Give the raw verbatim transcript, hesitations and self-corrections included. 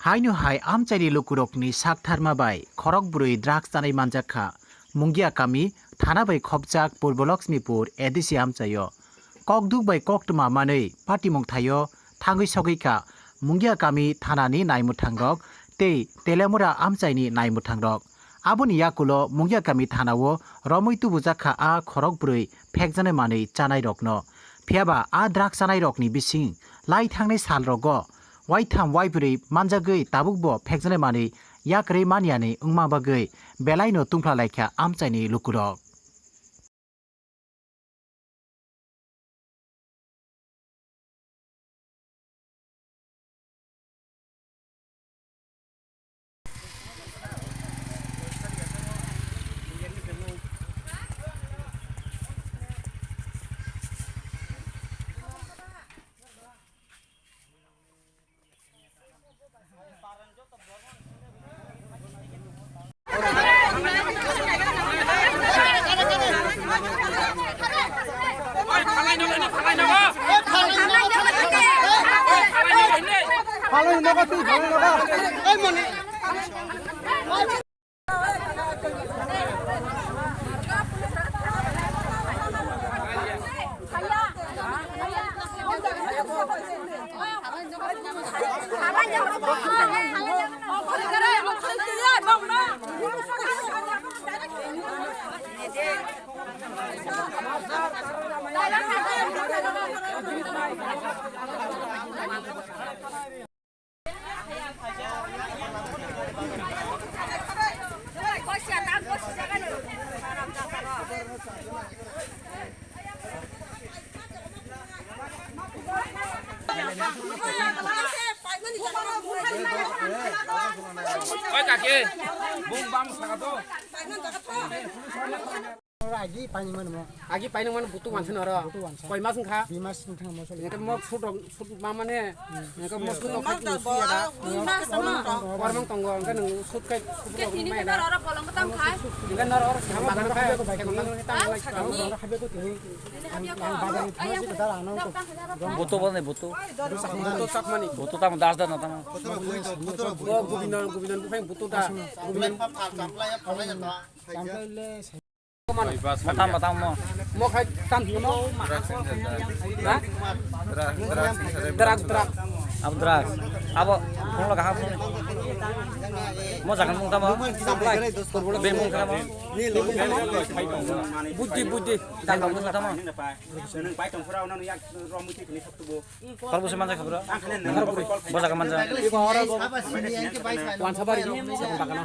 Haino hai amchaini lukurokni saktharma bai khorok bwrwi drugs chanai manjak kha Mungia kami thana bai khopjak Purbo Lakshmipur A D C amchaio. Kokduk bai koktwma manwi patimung thaio thangwi sogwi kha Mungia kami thanani naimwthangrok tei Telemura amchaini naimwthangrok. Aboni yakulo Mungia kami thanao romwi tubujak kha a khorok bwrwi phekjaknai manwi chanairokno. Phiyaba a drugs chanairokni bising lai thangnai salrogo waitham waibrwi manjagwi tabukbo phekjaknai manwi yakrwi maniyani wngma bagwi belaino tungphla laikha amchaini lukurok. Oi kaki, bung bang saka to. Agi paini mano mo. Agi paini mano butu wansa noro. Butu wansa. Koi mas wngkha? Dui mas wngkha mo solo. Engke mo sut rok, sut ma mane. Engke mo sut rok khai tong suya da. Dui mas tong. Kormang tongo, engke nung sut kai sut rok mai da. Engke noro oro siham bagan khai. Butu bane butu. Butu sak mani. Butu tamo das das na tamo. Butu rok, butu rok. Butu rok. Butu rok. Butu rok. Butu rok. Butu rok. Butu rok. Matam, matam mo. Mo khai tam hingo mo. Ha? Drugs, drugs. Abo drugs. Abo phone lo kaham phone. Mo jagan mung tamo. Samplai. Be mung tamo. Buddi, buddi. Jagan mung tamo. Korbo se manjak khabra. Bo jaga manjak. Wansabari. Bagana.